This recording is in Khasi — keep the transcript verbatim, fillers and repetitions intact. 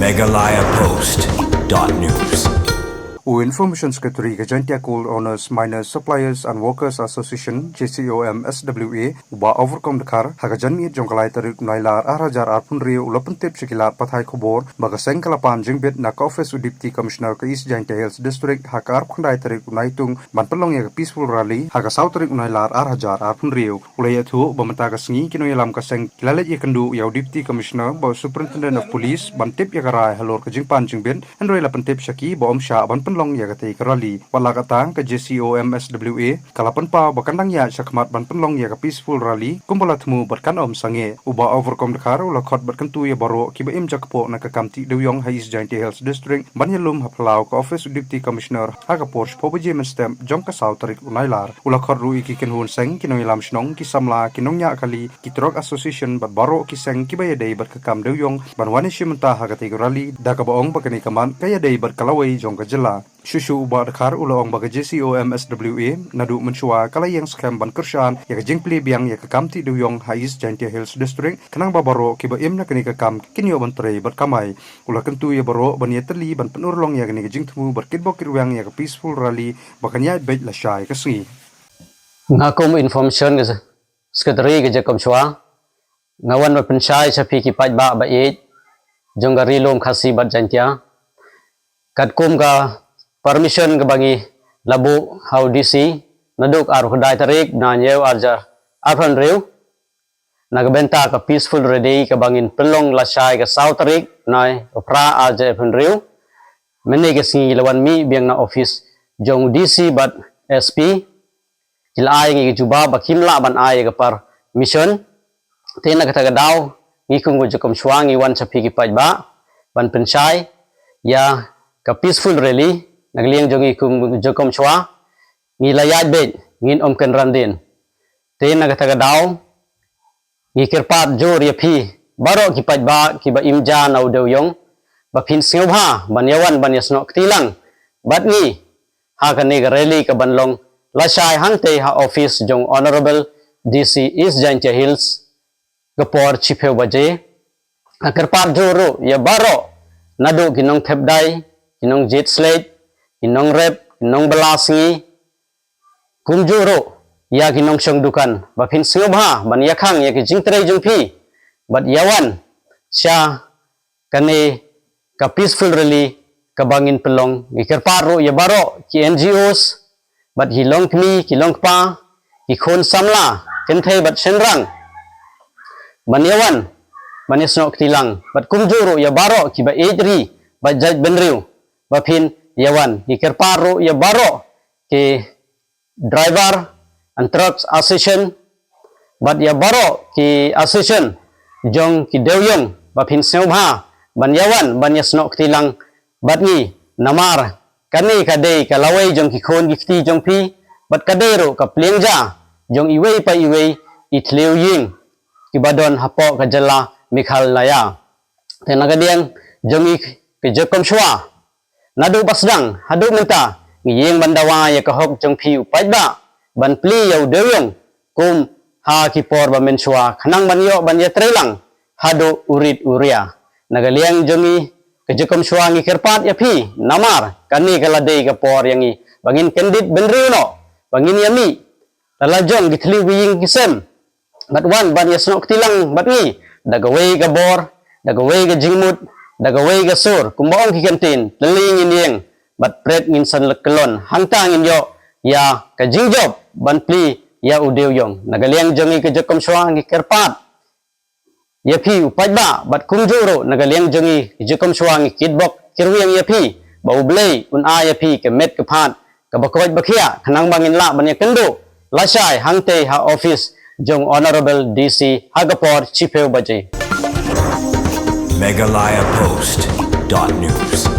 Meghalaya Post dot news. U Information Secretary ka Jaintia Coal Owners, Miners, Suppliers and Workers Association, J C O M S W A, u Bah Overcome Dkhar, ha ka janmiet jong ka lai tarik u Nailar ar hajar arphew hynriew u la pyntip sha ki lad pathai khubor ba ka seng ka la pan jingbit na ka office u Deputy Commissioner ka East Jaintia Hills District ha ka arphew khyndai tarik u Naitung ban pynlong ïa ka peaceful rally ha ka saw tarik u Nailar ar hajar arphew hynriew. U la ïathuh ba mynta ka sngi ki nongïalam ka seng ki la leit ïakynduh ïa u Deputy Commissioner bad u Superintendent of Police ban tip ïa ka rai halor ka jingpan jingbit, hynrei la pyntip sha ki ba ym shah ban pynlong ïa katei ka rally. Wat la katta, ka J C O M S W A ka la pynpaw ba kan dang ïaid shakhmat ban pynlong ïa ka peaceful rally kumba la thmu bad kan ym sangeh. U Bah Overcome Dkhar u la khot bad kyntu ïa baroh kiba im jakpoh na ka kam tih dewïong ha East Jaintia Hills District ban ïalum ha phyllaw ka office u Deputy Commissioner ha ka por shiphew baje mynstep jong ka saw tarik u Nailar. U la khot ruh ïa ki kynhun seng, ki nongïalam shnong, ki samla, ki nongñiah kali, ki truck association bad baroh ki seng kiba ïadei bad ka kam dewïong ban wan ïashim bynta ha katei ka rally, da kaba ong ba kane ka mat ka ïadei bad ka lawei jong ka jylla. Shuh shuh u Bah Dkhar u la ong ba ka J C O M S W A naduh mynshuwa ka la ïeng skhem ban kyrshan ïa ka jingplie biang ïa ka kam tih dewïong ha East Jaintia Hills District, khnang ba baroh kiba im na kane ka kam kin ïoh ban trei bad kamai. U la kyntu ïa baroh ban ïatylli ban pynurlong ïa kane ka jingthmu bad kitbok kitrwiang ïa ka peaceful rally ba kan ïaid beit lashai ka sngi. Nga kum Information Secretary ka Jacob Chua, nga wan ban pynshai sha phi ki paidbah ba ïeit jong ka Ri Lum Khasi bad Jaintia. Katkum ka permission kaba ngi la buh ha u D C naduh arphew khyndai tarik u Naiñiew ar hajar arphew hynriew, na ka bynta ka peaceful rally kaba ngin pynlong lashai ka saw tarik u Naiphra ar hajar arphew hynriew. Mynne ka sngi la wan mih biang na office jong u D C bad S P. Ki la ai ngi ka jubab ba kim lah ban ai ka permission. Te na kata ka daw ngi kum ka Jacob Chua ngi wan sha phi ki paidbah ban pynshai ïa ka peaceful rally. Na ka liang jong ngi kum ka Jacob Chua ngi la ïaid beit, ngin ym kynran dien. Te na kata ka daw ngi kyrpad jur ïa phi baroh ki paidbah kiba im ja na u dewïong ba phin sngewbha ban ïawan ban ïasnoh kti lang bad ngi ha kane ka rally kaban long lashai hangtei ha office jong Honorable D C East Jaintia Hills ka por shiphew baje. Nga kyrpad jur ruh ïa baroh naduh ki nongthep dai, ki nongjied shlei, ki nongrep, ki nongbylla sngi, kumjuh ruh ïa ki nongshong dukan ba phin sngewbha ban ïakhang ïa ki jingtrei jong phi bad ïawan sha kane ka peaceful rally kaba ngin pynlong. Ngi kyrpad ruh ïa baroh ki N G Os bad ki longkmie ki longkpa, ki khun samla kynthei bad shynrang ban ïawan ban ïasnoh kti lang bad kumjuh ruh ïa baroh kiba ïeit ri bad jaitbynriew ba phin ïawan. Ngi kyrpad ruh ïa baroh ki Driver and Trucks Association bad ïa baroh ki association jong ki dewïong ba phin sngewbha ban ïawan ban ïasnoh kti lang bad ngi, namar kane ka dei ka lawei jong ki khun ki kti jong phi bad ka dei ruh ka pliang ja jong iwei pa iwei i thliew ïing kiba don hapoh ka jylla Meghalaya. Te na ka liang jong ngi ka Jacob Chua, naduh ba sdang haduh mynta ngi ïeng ban dawa ïa ka hok jong phi u paidbah ban plie ïa u dewïong kum ha ki por ba mynshuwa khnang ban ïoh ban ïatrei lang haduh u rit u ria. Na ka liang jong ngi ka Jacob Chua ngi kyrpad ïa phi namar kane ka la dei ka por ïa ngi ba ngin kyndit bynriew noh, ba ngin ïa mih la la jong ki thliew ki ïing ki sem bad wan ban ïasnoh kti lang bad ngi da kawei ka bor, da kawei ka jingmut, da kawei ka sur, kumba ong ki kyntien, tylli ngin ïeng bad pret ngin san kyllon, hangta ngin ïoh ïa ka jingjop ban plie ïa u dewïong. Na ka liang jong ngi ka Jacob Chua ngi kyrpad ïa phi u paidbah bad kumjuh ruh na ka liang jong ngi ka Jacob Chua ngi kitbok kitrwiang ïa phi ba U Blei un ai ïa phi ka met ka phad kaba koit ba khiah khnang ba ngin lah ban ïakynduh lashai hangtei ha office jong Honorable D C ha ka por shiphew baje. Meghalaya Post dot news.